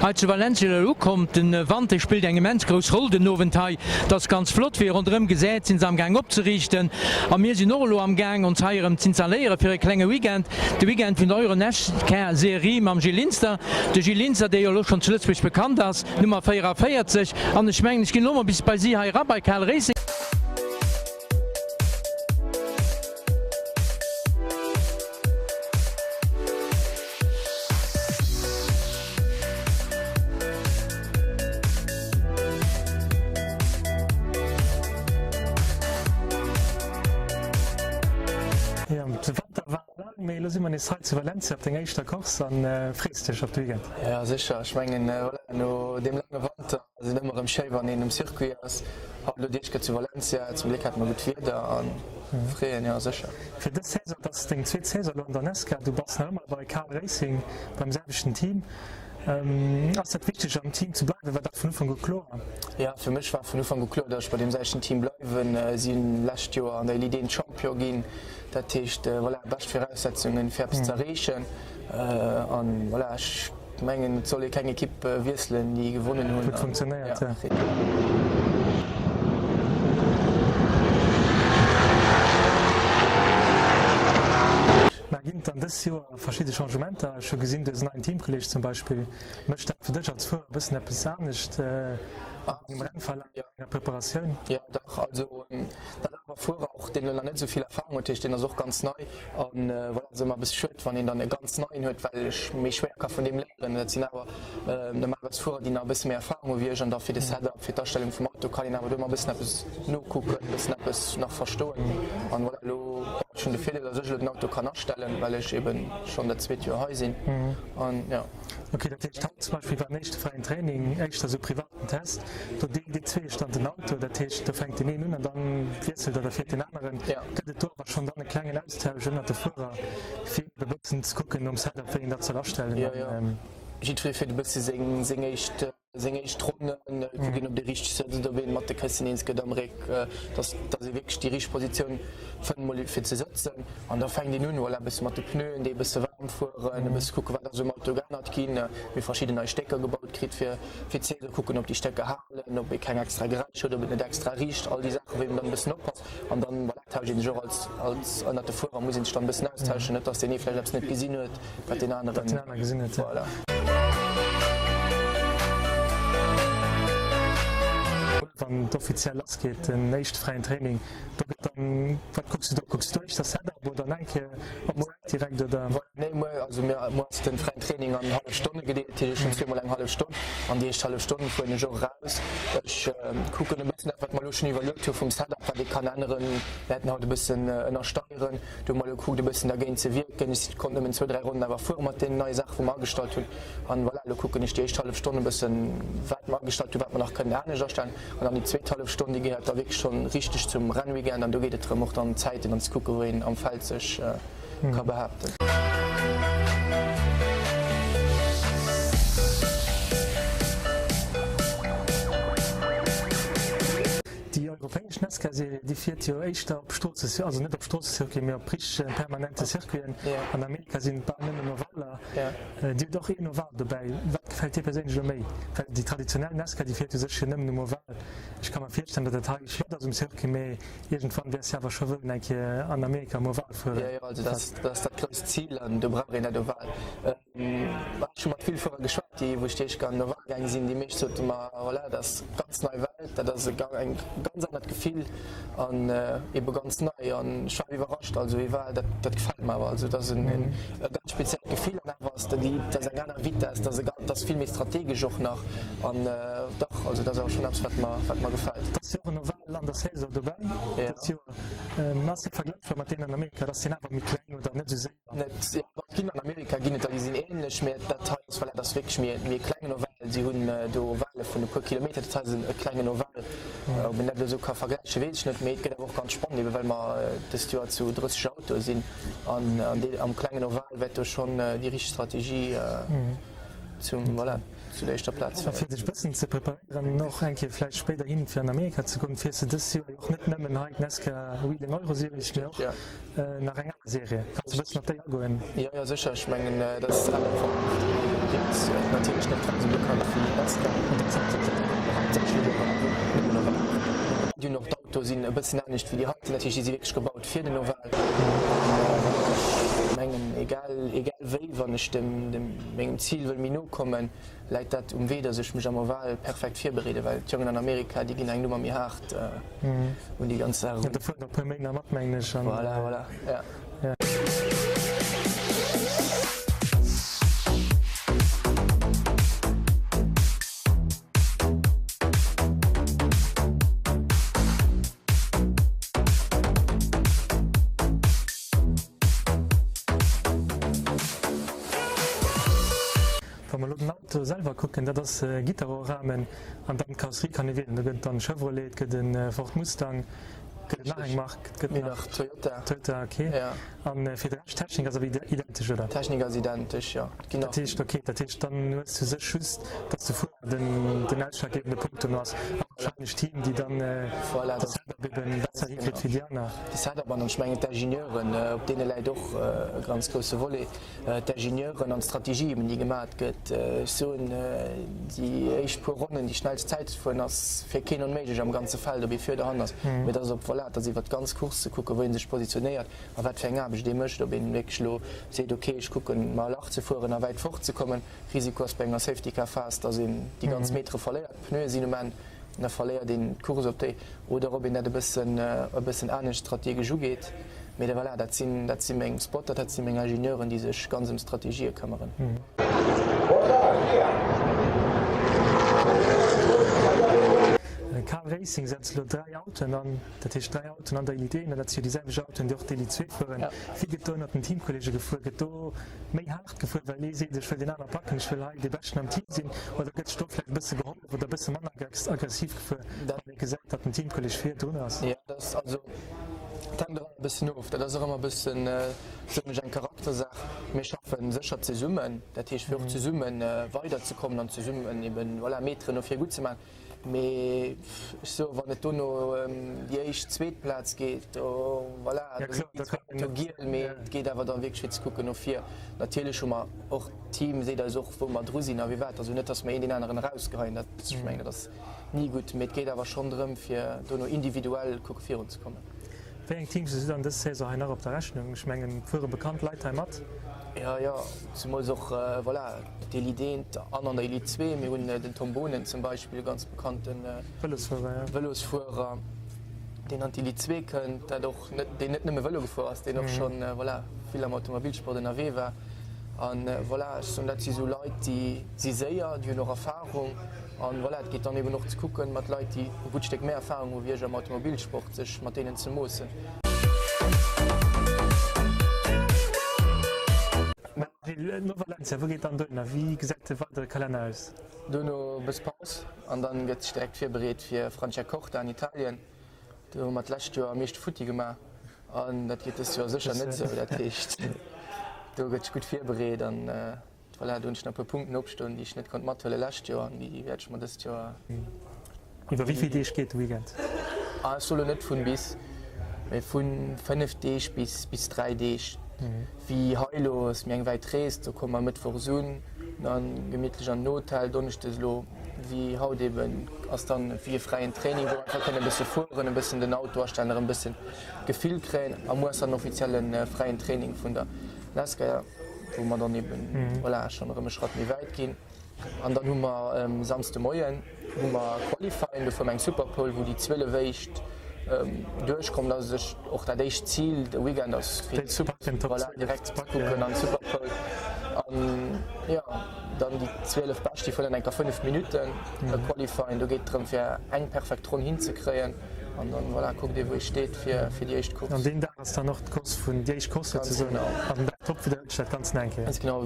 Hei zu Valencia elo ukomm. Den Wand dee spillt eng immens grouss Roll den Owend hei. Et ass ganz flott, wéi ee ronderëm gesäit, sinn se am gaang opzeriichten a mir sinn och elo am gaang ons hei erëm z'installéiere fir e klenge Weekend, de Weekend vun der Euro-Nascar Serie mam Gilles Linster. De Gilles Linster, dee jo elo schonn zu Lëtzebuerg bekannt ass, Nummer 44 an ech mengen ech ginn elo mol bis bei si hei era bei Cal Racing. Jo, de Wanter war laang, mee elo si mer nees hei zu Valencia op denger éischter Course an frees dech op de Weekend? Jo, sécher. Ech mengen, voilà, no deem laange Wanter ass et ëmmer erëm schéi wann een um Circuit ass. Haut elo d'Éischt Kéier zu Valencia, zum Gléck hate mer gutt Wieder an freeën, jo sécher. Fir dës Saison, et ass deng zweet Saison elo an der Nascar, du bass nach ëmmer bei Car Racing beim selwechten Team. Ass dat wichteg am Team ze bleiwen? War dat vun Ufank u kloer? Jo, fir mech war vun Ufank u kloer, datt ech bei deem selwechten Team bleiwen. Si hunn lescht Joer an der Elite 1 Champion ginn, dat heescht voilà, bescht Viraussetzungen fir eppes ze erreechen. An voilà, ech mengen et soll ee keng Ekipp wiesselen, déi gewonnen hunn. Gutt funktionéiert, jo. Mä ginn et dann dës Joer verschidde Changementer? Ech hu gesinn, du hues en neien Teamkolleeg zum Beispill. Mécht dat fir dech als Fuerer e bëssen eppes anescht an dengem Rennverlaf, an denger Preparatioun? Jo, dach. Also dat anerer Fuerer och, deen elo nach net esou vill Erfarung huet, heescht deen ass och ganz nei. An voilà, ass ëmmer e bësse schued, wann een dann e ganz neien huet, well ech méi schwéier ka vun deem léieren. Dat sinn awer normalerweis Fuerer, déi nach e bësse méi Erfarung hu wéi ech. An da fir de Setup, fir d'Astellung vum Auto kann een awer do ëmmer e bëssen eppes nokucken, e bëssen eppes nach verstoen. An voilà, elo, ech hunn de Virdeel, datt ech elo den Auto kann astellen, well ech ebe schonn dat zweet Joer hei sinn. An jo. Ok, dat heescht haut zum Beispill war den éischte fräien Training éischter sou privaten Test, do deelt dir zweesch dann den Auto, dat heescht do fänkt deen een un an dann wiesselt oder fiert deen aneren. Gëtt et do awer schonn dann e klengen Austausch ënnert de Fuerer fir e bëssen ze kucken nom Setup wéi een dat soll astellen? Jo, jo, jiddweree fiert e bësse seng seng éischt seng éischt Ronnen, kuckt een ob dee richteg sëtzt, ob een mat de Këssen eens gëtt am Réck, dass dass ee wierklech déi richteg Positioun fënnt mol fir ze sëtzen. An da fänkt een un, voilà, e bësse mat de Pneuen, déi e bësse waarm fueren, e bësse kucken, wat ass um Auto geännert ginn. Mir hu verschidden nei Stécker gebaut kritt fir fir d'Saison, kucken, ob déi Stécker halen, ob ee keng extra Geräisch huet, ob et net extra riicht, all déi Saachen, wou een dann e bëssen oppasst. An dann, voilà, tauscht ee sech och als, als ënnert de Fuerer muss een sech dann e bëssen austauschen, net dass deen ee vläicht eppes net gesinn huet, wat deen aneren, Wat deen anere gesinn huet, ja. voilà. Wann et offiziell lass geet, den éischte fräien Training, do gëtt dann, wat kucks du do? Kucks du éischter Setup oder nach eng Kéier op Moed direkt oder? Voilà, nee, muer, also mir, muer ass den fräien Training an hallef Stonne gedeelt, dat heescht ech hunn zweemol eng hallef Stonn an déi éischt hallef Stonn fueren ech och eraus. Ech kucken e bëssen dat wat mer elo schonn iwwerluet hu vum Setup, wat ee kann änneren. Mir hätten haut e bëssen ënnersteieren, do hu mer elo gekuckt e bëssen dergéint ze wierken. Ech konnt nëmmen zwou, dräi Ronnen awer fuere mat deenen neie Saache wou mer agestallt hunn. An voilà, elo kucken ech déi éischt hallef Stonn e bëssen wat mer agestallt hunn, wat mer nach kënnen anescht astellen. An dann déi zweet hallef Stonn, déi gehéiert da wierklech schonn richteg zum Rennweekend an do geet et drëm och dann d'Zäiten an ze kucken, wou een am Feld sech ka behaapten. Déi europäesch NASCAR-Serie, déi fiert jo éischter op Stroosse, also net op Stroossecircuiten, mee op richtegen permanente Circuiten. An Amerika sinn et bal nëmmen Ovaler. Dir hutt och een Oval dobäi. Wat gefält dir perséinlech elo méi? Well déi traditionell Nascar, déi fiert u sech jo nëmmen um Oval. Ech ka mer virstellen, datt dat hei flott ass um Circuit, mee iergendwann wäers de awer scho wëllen eng Kéier an Amerika um Oval fueren. Jo, jo, also dat ass dat grousst Zil an do brauch een dat Oval. Ech hu mat vill Fuerer geschwat, déi wou ech déi éischt Kéier an den Oval gaange sinn. Déi meescht sote mer, voilà, dat ass ganz nei Welt, dat ass e eng ganz anert Gefill an ebe ganz nei. An ech war iwwerrascht, also Oval, dat dat gefält mer awer. Also dat ass en e ganz speziellt Gefill an awer ass dat déi, dat ass eng aner Vitess, dat ass e dat ass vill méi strategesch och nach an dach, also dat ass awer schonn eppes wat mer wat mer gefält. Et ass jo och en Oval an der Saison dobäi dëst Joer. Ass dat vergläichbar mat deenen an Amerika? Ass deen awer méi kleng oder net esou séier? Net, jo, et ginn an Amerika ginn et der, déi sinn ähnlech, mä dat hei ass, voilà, dat ass wierklech méi méi e klengen Oval. Si hunn do Ovale vun e puer Kilometer, dat hei ass e klengen Oval. Ob een dat elo esou ka vergläichen, weess ech net, mee et gëtt awer och ganz spannend, ebe well mer dëst Joer zu 30 Autoe sinn an an dee am klengen Oval wäert do schonn déi richteg Strategie. zum, voilà, zu der éischter Plaz féiert. A fir dech bëssen ze preparéieren, och eng Kéier vläicht spéiderhin fir an Amerika ze goen, fiers de dës Joer jo och net nëmmen hei d'NASCAR Whelen Euro Series, mee och nach eng aner Serie. Kanns de bëssen op déi agoen? Jo, jo, sécher. Ech mengen, dat ass awer och déi ass natierlech net grad esou bekannt wéi d'NASCAR. Dat ass haaptsächlech oval, nëmmen oval. Déi hunn och d'Autoe sinn e bëssen anescht wéi déi heiten, dat heescht, déi si wierklech gebaut fir den Oval. Ech mengen, egal, egal wéi, wann ech dem, dem mengem Zil wëll méi no kommen, läit dat um Wee, dass ech mech am Oval perfekt virbereeden, well d'Jongen an Amerika, déi ginn eng Nummer méi haart un déi ganz Saach erun. Do fueren och e puer méi nach mat, mengen ech. Voilà, voilà, ja. Wa mer elo den Auto selwer kucken, dat ass Gitterrohrrahmen an dann d'Karosserie kann ee wielen. Do gëtt et dann Chevrolet, et gëtt e Ford Mustang, gëtt et nach eng Mark? Et gëtt nach Toyota. Toyota, ok. An fir de Rescht, d'Technik ass awer identesch, oder? D'Technik ass identesch, jo. Et ginn nach. Dat heescht, ok, dat heescht dann hues du sech just, dass de Fuerer den den ausschlaggebende Punkt dono ass a wahrscheinlech d'Team, déi dann de Setup eben besser hikritt wéi déi aner. De Setup an ech mengen d'Ingenieuren, op deene läit och e ganz grousse Volet. d'Ingenieuren an d'Strategie eben déi gemat gëtt. Ech soen, déi éischt puer Ronnen déi schnellst Zäit ze fueren ass fir keen onméiglech am ganze Feld, ob ee vir oder hannen ass, mee et ass op voilà, et ass iwwert d'ganz Course ze kucken, wou ee sech positionéiert a wat fir eng Aarbecht ee mécht, ob een wierklech elo seet, ok ech kucken mar lach ze fueren a wäit fort ze kommen. Risiko ass bei enger Safety Car Phas, datt een déi ganz Metere verléiert, d'Pneue sinn um Enn, da verléiert een d'Course op déi, oder ob een dat e bëssen e bëssen anescht strategesch ugeet. Mee da voilà, dat sinn dat si meng Spotter, dat si meng Ingenieuren, déi sech ganz ëm Strategië këmmeren. Car Racing setzt elo 3 Autoen an, dat heescht 3 Autoen an der Elite 1, an dat si jo déi selwecht Autoen, déi och d'Elite 2 fueren. Wéi gëtt do ënnert den Teamkolleege gefuer? Gëtt do méi haart gefuer, well ee seet, ech wëll deen aner packen, ech wëll hei dee Beschten am Team sinn, oder gëtt sech do vläicht e bësse gehollef? Oder e bësse manner aggressiv gefuer, wann ee gesäit, datt den Teamkolleg virdrun ass. Jo, dat ass also, et hänkt och ëmmer e bëssen of. Dat ass och ëmmer e bëssen, soen ech, eng Charaktersaach. Mir schaffe sécher zesummen, dat heescht fir och zesumme weiderzekommen an zesummen eben, voilà, Meteren no vir gutt ze maachen. Mee ech soe wann et dono ëm déi éischt, zweet Plaz geet, do, voilà, do sinn déi zwar net giel, mee et geet awer da wierklech fir ze kucken no vir. Natierlech hu mer och. D'Team seet eis och, wou mer dru sinn a wéi wat. Also net, datt mer een deen aneren erausgeheien, dat, ech mengen, dat ass ni gutt. Mee et geet awer schonn drëm, fir dono individuell kucke virunzekommen. Wéi eng Teams hues du dann dës Saison hei nach op der Rechnung? Ech mengen, et fuere bekannt Leit hei mat. Jo, jo, zemools och, voilà, d'Elite 1 an an der Elite 2. Mir hunn den Tom Boonen zum Beispill, e ganz bekannte Vëlosfuerer, jo. Vëlosfuerer, deen an d'Elite 2 kënnt, dat och net, deen net nëmme Vëlo gefuer ass, deen och schonn, voilà, vill am Automobilsport ënnerwee war. An voilà, ech soen, dat si sou Leit, déi si séier, déi hunn och Erfahrung. An voilà, et geet dann eben och ze kucken, mat Leit, déi e gutt Stéck méi Erfahrung hu wéi ech am Automobilsport, sech mat deenen ze moossen. Gilles, no Valencia, wou geet dann duerno? Wéi gesäit de weidere Kalenner aus? Duerno e bësse Paus an dann gëtt sech direkt virbereet fir Franciacorta an Italien. Do hu mer d'lescht Joer am meeschte futti gemaach an dat geet dëst Joer sécher net esou. Dat heescht, do gëtt sech gutt virbereet an voilà, do hunn ech nach e puer Punkten opstoen, déi ech net konnt mathuele lescht Joer an déi wäert ech mer dëst Joer. Iwwer wéi vill Deeg geet de Weekend? Ah, ech soe lo net vun bis, mee vu 5 Deeg bis bis 3 Deeg. Wéi hei elo ass méi eng wäit Rees, do komme mer mëttwochs un, dann gemittlech an den Hotel, donneschdes elo wéi haut eben ass dann wéi e fräien Training, wou mer einfach kënnen e bësse fueren, e bëssen den Auto astellen, erëm e bëssen Gefill kréien. A muer ass dann den offizielle fräien Training vun der Nascar, wou mer dann eben, voilà, schonn erëm e Schratt méi wäit ginn. An dann hu mer Samsde Moien hu mer Qualifying, do fuere mer eng Superpole, wou déi 12 éischt duerchkommen. Dat ass u sech och dat éischt Zil de Weekend ass fir voilà, direkt ze kucken an d'Superpole. An jo, dann déi 12 bescht, déi fueren dann enker 5 Minutten e Qualifying. Do geet et drëm fir eng perfekt Ronn hinzekréien an dann voilà, kuckt ee wou ee steet fir fir déi éischt Course. An deen Dag ass dann och d'Course vun déi éischt Course souzesoen an den Dag drop widderhëlt sech dat Ganzt nach eng Kéier. Ganz genau,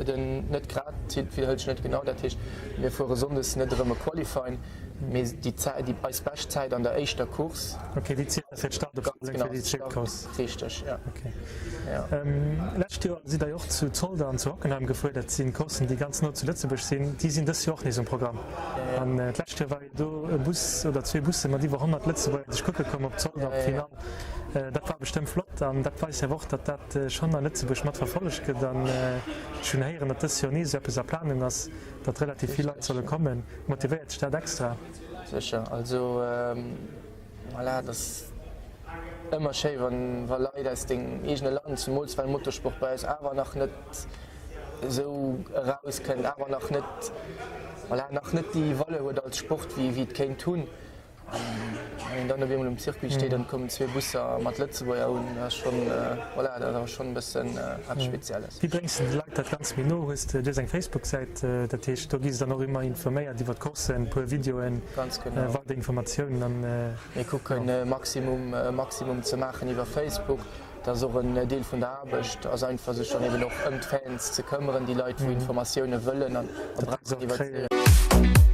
den net grad widderhëlt sech net genau. Dat heescht mir fuere Sonndes net erëm e Qualifying, mee déi Zäit, déi eis bescht Zäit an der éischter Course. Ok, déi zielt. Fir d'Startopstellung fir déi zweet Course. Richteg, jo. Okay. Lescht Joer sidd Der jo och zu Zolder an zu Hockenheim gefuer. Dat si Courssen, déi ganz no zu Lëtzebuerg sinn. Déi sinn dës Joer och nees um Programm. An d'lescht Joer war jo do e Bus oder zwee Busse mat iwwer 100 Lëtzebuerger sech kucke komm op Zolder op d'Finall. Dat war bestëmmt flott an dat weist awer och, datt dat schonn a Lëtzebuerg mat verfollegt gëtt. An ech hunn héieren, datt dës Joer nees esou eppes a Planung ass, datt relativ vill Leit solle kommen. Motivéiert dech dat extra? Sécher. Also voilà, et ass ëmmer schéi, wann wa Leit aus dengem eegene Land, zemools well Motorsport bei eis awer nach net esou erauskënnt, awer nach net, voilà, nach net déi Valeur huet als Sport, wéi wéi et kéint hunn. An wann een dann op eemol um Circuit steet an et kommen zwee Busser mat Lëtzebuerger un, dat ass schonn, voilà, dat ass schonn e bëssen eppes Spezielles. Wéi bréngs de de Leit dat Ganzt méi no? Hues de, du hues eng Facebook-Säit, dat heescht do gi se dann och ëmmer informéiert iwwer d'Courssen, e puer Videoen, weider Informatiounen an. Mir kucken Maximum, Maximum ze maachen iwwer Facebook. Dat ass och en Deel vun der Aarbecht, ass einfach sech dann eben och ëm d'Fans ze këmmeren, déi Leit wou Informatioune wëllen an a brauchen iwwer.